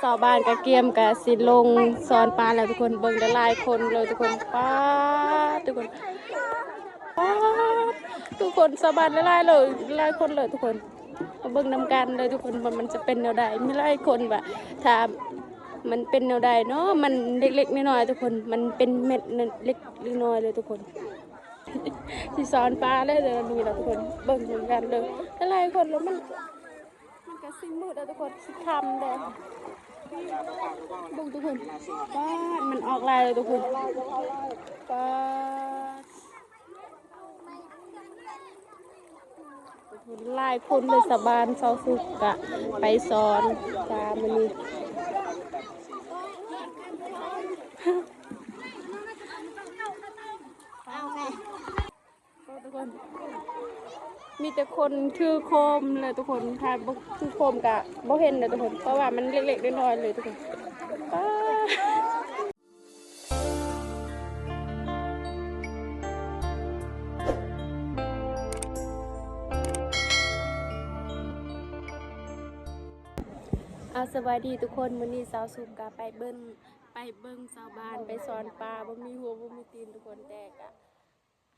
ຊາວບ້ານກະກຽມກະຊິລົງຊ້ອນປາແລ້ວທຸກຄົນ. ເບິ່ງຫຼາຍໆຄົນເລີຍທຸກຄົນ. ປາດ ທຸກຄົນ ປາດ ທຸກຄົນ ຊາວບ້ານຫຼາຍໆເລີຍ ຫຼາຍຄົນເລີຍທຸກຄົນ. ມາເບິ່ງນຳກັນເລີຍທຸກຄົນ ວ່າມັນຈະເປັນແນວໃດ. ມີຫຼາຍຄົນວ່າ ຖ້າມັນເປັນແນວໃດເນາະ. ມັນເລັກໆນ້ອຍໆທຸກຄົນ ມັນເປັນເມັດເລັກໆນ້ອຍໆເລີຍທຸກຄົນ. ຊິຊ້ອນປາເລີຍເດີນີ້ລະທຸກຄົນ. ເບິ່ງນຳກັນເດີ ຫຼາຍໆຄົນແລ້ວ ມັນ ມັນກະຊິມືດແລ້ວທຸກຄົນ ຊິຄ່ຳແລ້ວ. ເບິ່ງທຸກຄົນ ປາດ ມັນອອກຫຼາຍເລີຍທຸກຄົນ. ປາດ ຫຼາຍຄົນເລີຍ ຊາວບ້ານຊາວສຸກກະໄປຊ້ອນປາມື້ນີ້. ເອົາແມ່ ໂອ້ ທຸກຄົນ ມີແຕ່ຄົນຖືໂຄມເລີຍທຸກຄົນ. ຖ້າບໍ່ຖືໂຄມກະບໍ່ເຫັນເລີຍທຸກຄົນ ເພາະວ່າມັນເລັກໆນ້ອຍໆເລີຍທຸກຄົນ. ປາດ ອາ ສະບາຍດີທຸກຄົນ. ມື້ນີ້ສາວສຸກກະໄປເບິ່ງ ໄປເບິ່ງຊາວບ້ານໄປຊ້ອນປາ ບໍ່ມີຫົວບໍ່ມີຕີນທຸກຄົນ. ແຕ່ກະ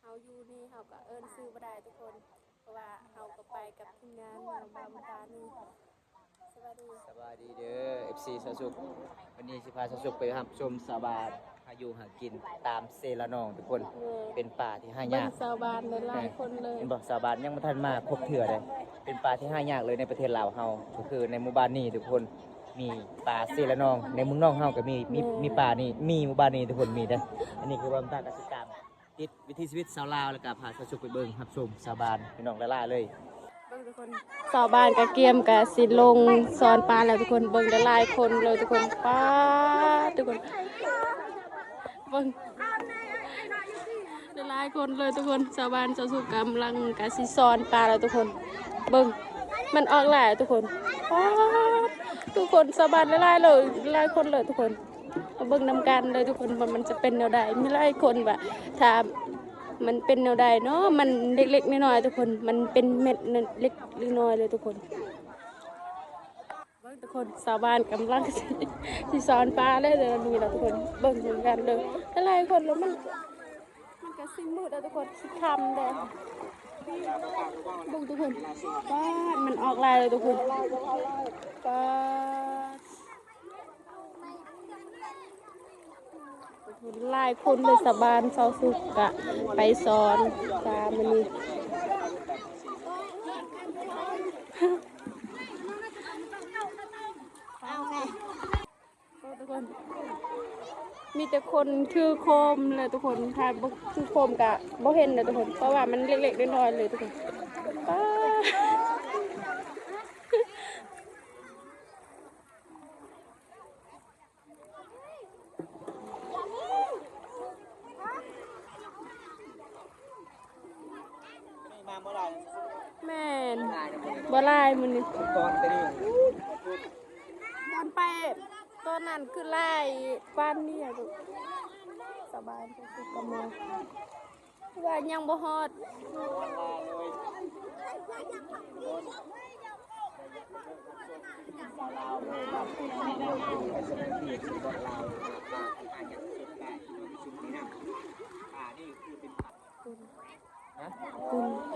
ເຮົາຢູ່ນີ້ເຮົາກໍເອີ້ນຊື່ບໍ່ໄດ້ທຸກຄົນ ເພາະວ່າເຮົາກໍໄປກັບທີມງານເນາະ ບ່າວບຸນຕານີ້. ສະບາຍດີ ສະບາຍດີເດີ ເອັຟຊີ ຊາວສຸກ. ວັນນີ້ຊິພາຊາວສຸກໄປຮັບຊົມຊາວບ້ານຫາຢູ່ຫາກິນຕາມເຊລະນອງທຸກຄົນ. ເປັນປ່າທີ່ຫາຍາກ ເບິ່ງຊາວບ້ານຫຼາຍໆຄົນເລີຍ ເຫັນບໍ່? ຊາວບ້ານຍັງບໍ່ທັນມາຄົບເທື່ອເດ້. ເປັນປ່າທີ່ຫາຍາກເລີຍໃນປະເທດລາວເຮົາ ກໍຄືໃນໝູ່ບ້ານນີ້ທຸກຄົນ. ມີປ່າເຊລະນອງ ໃນເມືອງນອງເຮົາກໍມີ ມີ ມີປ່ານີ້ ມີໝູ່ບ້ານນີ້ທຸກຄົນ ມີເດ້. ອັນນີ້ຄືວ່າຕາກະສິກຳ ຕິດວິຖີຊີວິດຊາວລາວ ແລ້ວກະພາຊາວສຸກໄປເບິ່ງຮັບຊົມຊາວບ້ານ ພີ່ນ້ອງຫຼາຍໆເລີຍ. ເບິ່ງທຸກຄົນ ຊາວບ້ານກະກຽມກະຊິລົງຊ້ອນປາແລ້ວທຸກຄົນ. ເບິ່ງຫຼາຍໆຄົນເລີຍທຸກຄົນ. ປາດ ທຸກຄົນ ເບິ່ງຫຼາຍໆຄົນເລີຍທຸກຄົນ. ຊາວບ້ານຊາວສຸກກຳລັງກະຊິຊ້ອນປາແລ້ວທຸກຄົນ. ເບິ່ງ ມັນອອກຫຼາຍທຸກຄົນ. ປາດ ທຸກຄົນ ຊາວບ້ານຫຼາຍໆເລີຍ ຫຼາຍຄົນເລີຍທຸກຄົນ. ມາເບິ່ງນຳກັນເດີທຸກຄົນ ວ່າມັນຈະເປັນແນວໃດ. ມີຫຼາຍຄົນວ່າ ຖ້າມັນເປັນແນວໃດເນາະ. ມັນເລັກໆນ້ອຍໆທຸກຄົນ ມັນເປັນເມັດເລັກໆນ້ອຍໆເລີຍທຸກຄົນ. ເບິ່ງທຸກຄົນ ຊາວບ້ານກຳລັງ ຊິຊ້ອນປາເລີຍເດີນີ້ລະທຸກຄົນ. ເບິ່ງນຳກັນເດີ ຫຼາຍໆຄົນແລ້ວ ມັນ ມັນກະຊິມືດແລ້ວທຸກຄົນ ຊິຄ່ຳແລ້ວ. ເບິ່ງທຸກຄົນ ປາດ ມັນອອກຫຼາຍເລີຍທຸກຄົນ. ປາດ ຫຼາຍຄົນເລີຍ ຊາວບ້ານຊາວສຸກກະໄປຊ້ອນປາມື້ນີ້. ໂອ້ ທຸກຄົນ ມີແຕ່ຄົນຖືໂຄມເລີຍທຸກຄົນ. ຖ້າບໍ່ຖືໂຄມກະບໍ່ເຫັນເລີຍທຸກຄົນ ເພາະວ່າມັນເລັກໆນ້ອຍໆເລີຍທຸກຄົນ. ປາດ ແມ່ນ ບໍ່ຫຼາຍມື້ນີ້. ຕອນໄປນີ້ ຕອນໄປຕອນນັ້ນຄືຫຼາຍປານນີ້ ສະບາຍ ຄືກະມາ ວ່າຍັງບໍ່ຮອດ.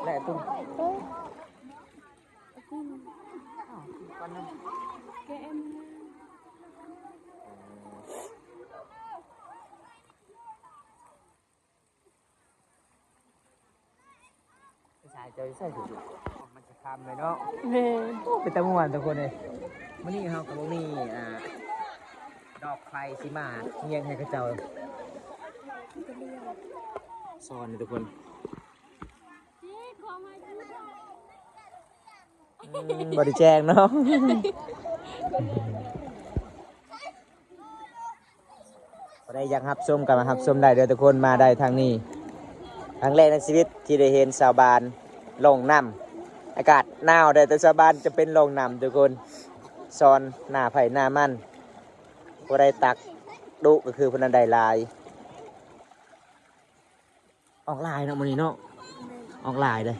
ແລະຕຸນ ເອີ ຕຸນ ອ້າວ ປັນນັ້ນ ແກະເອັມ ສາຍເຈົ້າຢູ່ໃສ? ມັນຈະຄ່ຳແລ້ວເນາະ. ແມ່ນ ໂອ້ ເປັນຕາມ່ວນທຸກຄົນເອີຍ. ມື້ນີ້ເຮົາກໍບໍ່ມີ ອ່າ ດອກໄຟຊິມາຮຽງໃຫ້ເຂົາເຈົ້າສອນທຸກຄົນ. ອືມ ບໍ່ໄດ້ແຈ້ງເນາະ. ຜູ້ໃດຢາກຮັບຊົມກໍມາຮັບຊົມໄດ້ເດີທຸກຄົນ. ມາໄດ້ທາງນີ້ ຄັ້ງແລກໃນຊີວິດທີ່ໄດ້ເຫັນຊາວບ້ານລົງນ້ຳ. ອາກາດໜາວເດີ ແຕ່ຊາວບ້ານຈຳເປັນລົງນ້ຳທຸກຄົນ. ສອນໜ້າໃຜໜ້າມັນ ຜູ້ໃດຕັກດຸກໍຄືຜູ້ນັ້ນໄດ້ຫຼາຍ. ອອກຫຼາຍເນາະມື້ນີ້ເນາະ. ແມ່ນ ອອກຫຼາຍເດ້. ອ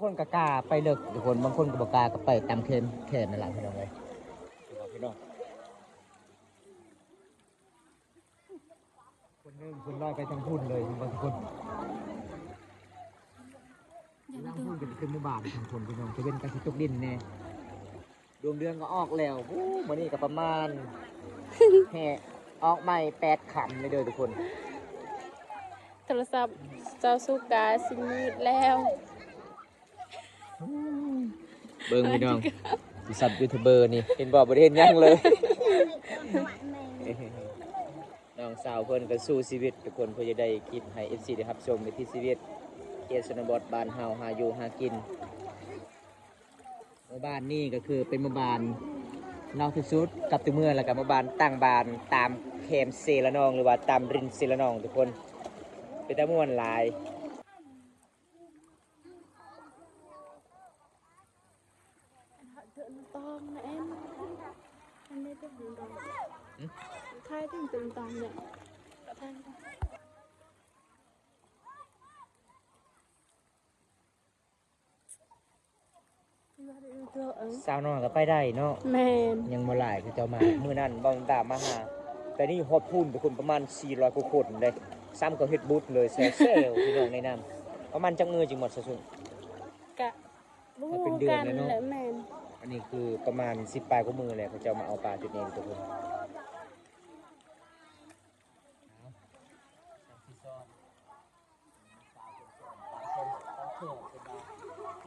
ຄົນກໍກ້າໄປເລິກ ທຸກຄົນ, ບາງຄົນກໍບໍ່ກ້າ ກໍໄປຕາມແຄມ ແຄມນັ້ນລະ ພີ່ນ້ອງເອີຍ. ພີ່ນ້ອງ ຄົນໜຶ່ງ ຄົນລອຍໄປທາງພຸ້ນເລີຍ ເຫັນບໍ່ທຸກຄົນ? ທາງພຸ້ນກໍຈະເປັນໝູ່ບ້ານທາງຄົນ ພີ່ນ້ອງ, ຕາເວັນກໍຊິຕົກດິນແດ່. ດວງເດືອນກໍອອກແລ້ວ. ໂອ້ ມື້ນີ້ກໍປະມານ ແຮ່ອອກໃໝ່ແປດຄຳເລີຍເດີທຸກຄົນ. ໂທລະສັບເຈົ້າສຸກາຊິມືດແລ້ວ. ເບິ່ງພີ່ນ້ອງ ໂທລະສັບຢູທູບເບີນີ້ ເຫັນບໍ່? ບໍ່ໄດ້ເຮັດຫຍັງເລີຍ. ນ້ອງສາວເພິ່ນກໍສູ້ຊີວິດທຸກຄົນ ເພື່ອຈະໄດ້ຄລິບໃຫ້ເອັຟຊີໄດ້ຮັບຊົມວິຖີຊີວິດເຂດຊົນນະບົດບ້ານເຮົາ ຫາຢູ່ຫາກິນ. ໝູ່ບ້ານນີ້ກໍຄືເປັນໝູ່ບ້ານລາວທີ່ສຸດກັບຕົວເມືອງ ແລ້ວກໍໝູ່ບ້ານຕັ້ງບ້ານຕາມແຄມເຊລະນອງ ຫຼືວ່າຕາມລິນເຊລະນອງທຸກຄົນ. ເປັນຕາມ່ວນຫຼາຍ. ສາວນ້ອຍກໍໄປໄດ້ເນາະ. ແມ່ນ. ຍັງບໍ່ຫຼາຍ ເຂົາເຈົ້າມາ ມື້ນັ້ນເວົ້າຕາມມາຫາ ແຕ່ນີ້ຮອດພຸ້ນທຸກຄົນ ປະມານສີ່ຮ້ອຍກວ່າຄົນເດ້. ຊ້ຳກໍເຮັດບຸດເລີຍ ແຊວໆ ພີ່ນ້ອງໃນນັ້ນ. ປະມານຈັກມື້ຈຶ່ງໝົດຊະຊຸ? ກະບໍ່ຮູ້ກັນແຫຼະ. ແມ່ນ. ອັນນີ້ຄືປະມານສິບປາຍກວ່າມື້ແລ້ວ ເຂົາເຈົ້າມາເອົາປາຈຸດນີ້ທຸກຄົນ.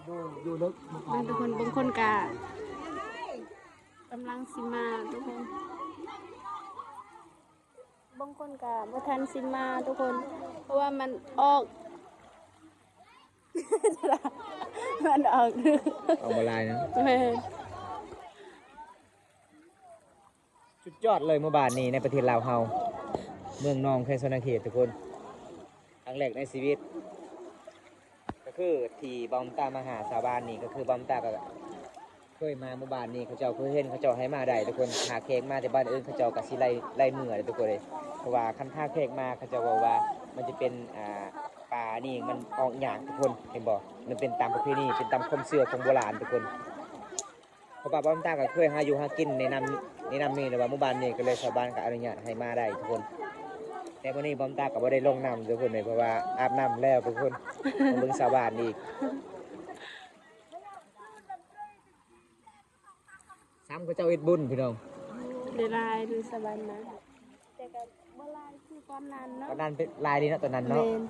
ເບິ່ງທຸກຄົນ ບາງຄົນກະກຳລັງຊິມາທຸກຄົນ, ບາງຄົນກະບໍ່ທັນຊິມາທຸກຄົນ ເພາະວ່າມັນອອກ ມັນອອກ ອອກບໍ່ຫຼາຍນະ. ແມ່ນ. ສຸດຍອດເລີຍໝູ່ບ້ານນີ້ໃນປະເທດລາວເຮົາ ເມືອງນອງ ແຂວງສະຫວັນນະເຂດທຸກຄົນ. ຄັ້ງແລກໃນຊີວິດ ກໍຄືທີ່ບ່າວບຸນຕາມາຫາຊາວບ້ານນີ້ ກໍຄືບ່າວບຸນຕາກໍເຄີຍມາໝູ່ບ້ານນີ້ ເຂົາເຈົ້າເຄີຍເຫັນ ເຂົາເຈົ້າໃຫ້ມາໄດ້ທຸກຄົນ. ຖ້າແຂກມາແຕ່ບ້ານອື່ນ ເຂົາເຈົ້າກໍຊິໄລ່ ໄລ່ເມືອເດ້ທຸກຄົນເອີຍ. ເພາະວ່າຄັນຖ້າແຂກມາ ເຂົາເຈົ້າເວົ້າວ່າມັນຈະເປັນ ອ່າ ປານີ້ມັນອອກຍາກທຸກຄົນ ເຫັນບໍ່? ມັນເປັນຕາມປະເພນີ ເປັນຕາມຄວາມເຊື່ອຂອງໂບລານທຸກຄົນ. ເພາະວ່າບ່າວບຸນຕາກໍເຄີຍຫາຢູ່ຫາກິນໃນນ້ຳ ໃນນ້ຳນີ້ ຫຼືວ່າໝູ່ບ້ານນີ້ ກໍເລີຍຊາວບ້ານກໍອະນຸຍາດໃຫ້ມາໄດ້ທຸກຄົນ. ແຕ່ມື້ນີ້ບ່າວບຸນຕາກໍບໍ່ໄດ້ລົງນ້ຳທຸກຄົນເລີຍ ເພາະວ່າອາບນ້ຳແລ້ວທຸກຄົນ. ມາເບິ່ງຊາວບ້ານອີກ ຊ້ຳເຂົາເຈົ້າເຮັດບຸນພີ່ນ້ອງ. ໄດ້ຫຼາຍຢູ່ຊາວບ້ານນະ ແຕ່ກໍບໍ່ຫຼາຍຄືຕອນນັ້ນເນາະ. ຕອນນັ້ນເປັນຫຼາຍດີເນາະ ຕອນນັ້ນເນາະ. ແມ່ນ.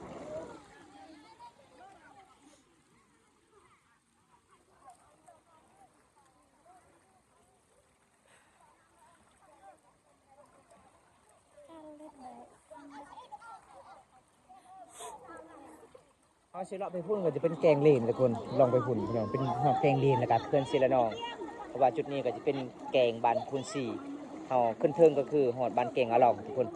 ເຮົາຊິເລາະໄປພຸ້ນ ກໍຈະເປັນແກງເລນທຸກຄົນ, ລອງໄປພຸ້ນພີ່ນ້ອງ ເປັນຮອດແກງເລນ ແລ້ວກໍເຂື່ອນເຊລະນອງ. ເພາະວ່າຈຸດນີ້ກໍຈະເປັນແກງບ້ານຄູນສີ່ ເຮົາຂຶ້ນເທິງກໍຄືຮອດບ້ານແກງອາລອງທຸກຄົນ.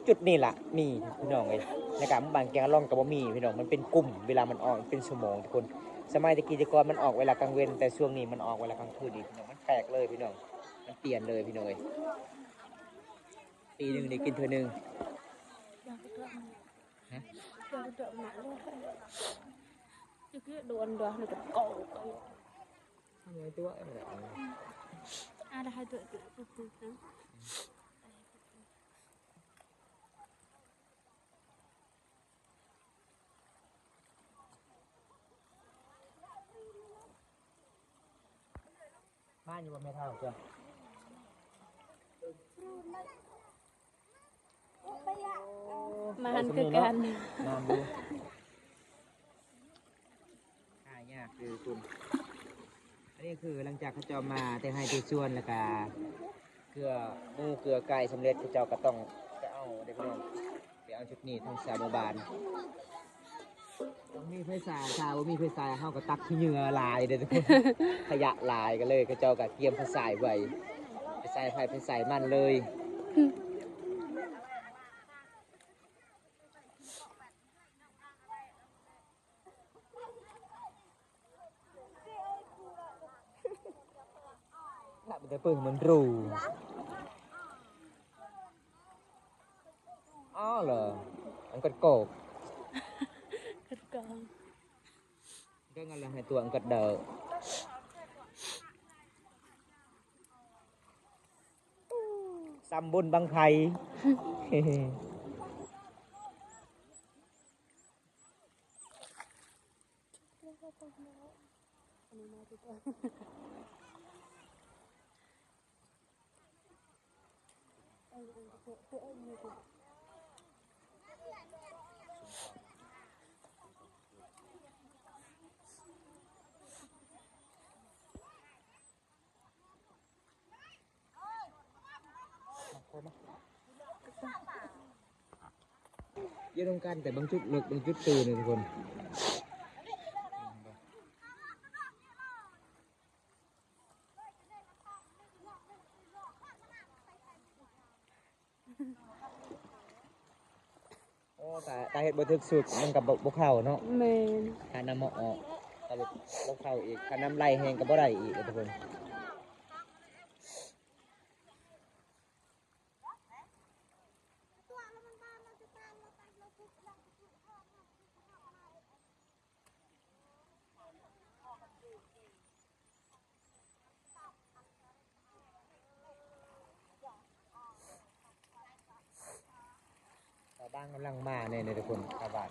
ຈຸດນີ້ລະມີພີ່ນ້ອງເອີຍ, ໃນການບ້ານແກງອາລອງກໍບໍ່ມີພີ່ນ້ອງ, ມັນເປັນກຸ່ມ ເວລາມັນອອກເປັນຊົ່ວໂມງທຸກຄົນ. ສະໄໝແຕ່ກີ້ແຕ່ກ່ອນມັນອອກເວລາກາງເວັນ, ແຕ່ຊ່ວງນີ້ມັນອອກເວລາກາງຄືນອີກພີ່ນ້ອງ. ມັນແປກເລີຍພີ່ນ້ອງເອີຍ, ມັນປ່ຽນເລີຍພີ່ນ້ອງເອີຍ. ປີໜຶ່ງໄດ້ກິນເທື່ອໜຶ່ງ. ມາຢູ່ບໍ່ແມ່ເຖົ້າເຈົ້າ? ມາຫັ້ນຄືກັນ. ງາມຢູ່. ຫາຍາກຢູ່ຄຸນ. ອັນນີ້ຄືຫຼັງຈາກເຂົາເຈົ້າມາແຕ່ໄຮ່ແຕ່ສວນ ແລ້ວກະເກືອໝູເກືອໄກ່ສຳເລັດ ເຂົາເຈົ້າກໍຕ້ອງໄປເອົາເດ້ພີ່ນ້ອງ. ໄປເອົາຈຸດນີ້ທັງຊາວໝູ່ບ້ານ. ຕ້ອງມີໄຟສາຍ, ຖ້າບໍ່ມີໄຟສາຍ ເຮົາກໍຕັກຂີ້ເຫຍື້ອຫຼາຍເດ້ທຸກຄົນ, ຂະຫຍະຫຼາຍ, ກໍເລີຍເຂົາເຈົ້າກໍກຽມໄຟສາຍໄວ້, ໄຟສາຍໄຟ ໄຟສາຍມັນເລີຍ. ນະ ເປັນຕາເບິ່ງມັນຫຣູ. ອໍ ເຫຼື ອັນກັດກອກ ກັດກອກ. ເບິ່ງເອົາລະໃຫ້ຕົວະກັນເດີ ຊຳບຸນບັ້ງໄຟ. ຢູ່ນຳກັນ ແຕ່ບາງຈຸດເລິກ ບາງຈຸດຕື້ນີ້ທຸກຄົນ. ໂອ້ ຖ້າ ຖ້າເຮັດບໍ່ຖືກສູດ ມັນກໍບໍ່ ບໍ່ເຂົ້າເນາະ. ແມ່ນ. ຖ້ານ້ຳບໍ່ອອກ ກໍບໍ່ເຂົ້າອີກ, ຖ້ານ້ຳໄຫຼແຮງກໍບໍ່ໄດ້ອີກເດ້ທຸກຄົນ. ຊາວບ້ານກຳລັງມາແນ່ໆ ທຸກຄົນ ຊາວບ້ານ.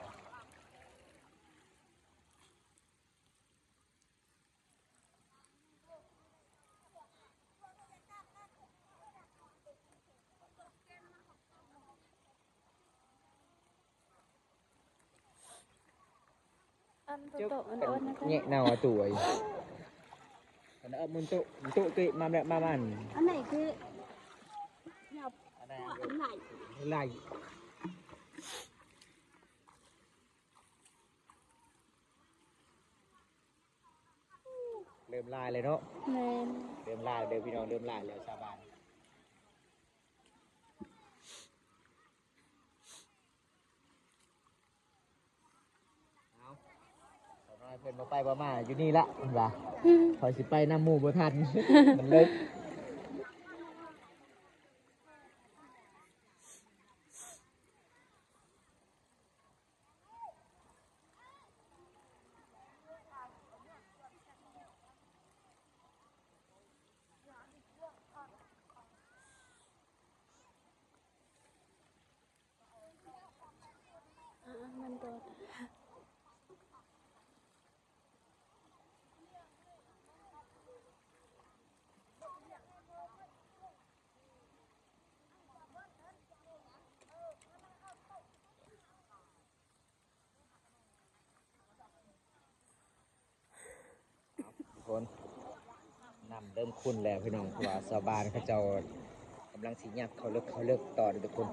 ອັນໂຕໂຕ ອັນໂຕ ອັນນັ້ນ ແຍະເນົ່າ ອາ ຕົວ ອັນເອົາມັນໂຕ ໂຕ ເກະມາແບບມາມັນ ອັນນີ້ຄື ອັນນັ້ນ ອັນໄຫຼ ໄຫຼ. ເລີ່ມຫຼາຍແລ້ວເນາະ. ແມ່ນ. ເລີ່ມຫຼາຍເດີພີ່ນ້ອງ ເລີ່ມຫຼາຍແລ້ວຊາວບ້ານ. ເອົາ ສາວນ້ອຍເພິ່ນບໍ່ໄປບໍ່ມາ ຢູ່ນີ້ລະເພິ່ນວ່າ. ອືມ ຂ້ອຍຊິໄປນຳໝູ່ບໍ່ທັນ ມັນເລີກ. ອ່າ ມັນໂດດ. ທຸກຄົນ ນ້ຳເລີ່ມຂຸ້ນແລ້ວພີ່ນ້ອງ ເພາະວ່າຊາວບ້ານເຂົາເຈົ້າກຳລັງຊິຍັບເຂົ້າເລິກ ເຂົ້າເລິກຕໍ່ເດີທຸກຄົນ.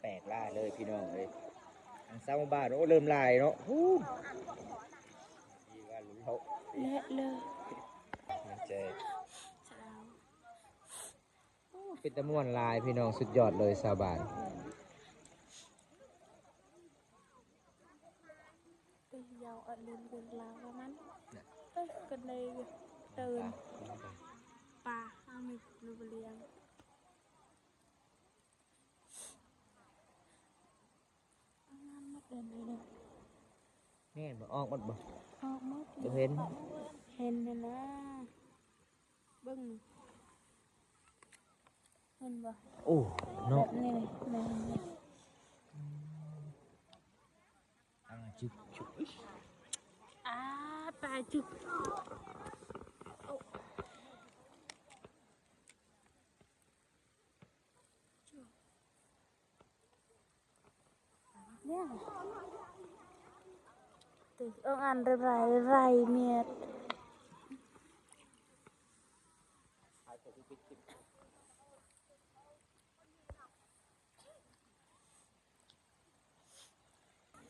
ແປກຫຼາຍເລີຍພີ່ນ້ອງເອີຍ ທາງຊາວບ້ານ ໂອ້ ເລີ່ມຫຼາຍເນາະ. ໂອ້ ແລະເລີຍ ແຈກ. ໂອ້ ເປັນຕາມ່ວນຫຼາຍພີ່ນ້ອງ ສຸດຍອດເລີຍຊາວບ້ານ. ເອີ ຢາວອັດເລີນເວລາປະມານ ເອີ ກັນໄດ້ຕື່ນ ປາ ປາເຮົາມີໜູບໍ່ລ້ຽງ ປະມານໝົດເດີນີ້ເດີ. ແມ່ນບໍ່? ອອກໝົດບໍ່? ອອກໝົດ. ບໍ່ເຫັນ ເຫັນຫັ້ນນະ. ເບິ່ງ ເຫັນບໍ່? ໂອ້ ເນາະ ແບບນີ້ ແມ່ນ ອືມ ອ່າ ຈຸກ ຈຸກ ອ່າ ປາຈຸກ ໂອ້. ເອີ ອັນໄຣໄຣເມັດ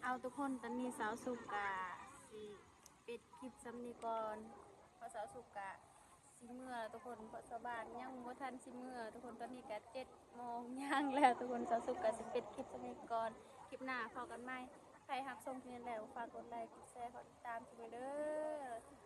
ເອົາ ທຸກຄົນ ຕອນນີ້ສາວສຸກກະຊິປິດຄລິບສ່ຳນີ້ກ່ອນ ເພາະສາວສຸກກະ ຊິເມືອແລ້ວທຸກຄົນ ເພາະຊາວບ້ານຍັງບໍ່ທັນຊິເມືອທຸກຄົນ. ຕອນນີ້ກະເຈັດໂມງຍ່າງແລ້ວທຸກຄົນ ສາວສຸກກະຊິປິດຄລິບສ່ຳນີ້ກ່ອນ ຄລິບໜ້າພໍ້ກັນໃໝ່. ໃຜຮັບຊົມຄລິບນີ້ແລ້ວ ຝາກກົດໄລ ກົດແຊ ກົດຕິດຕາມໃຫ້ແດ່ເດີ.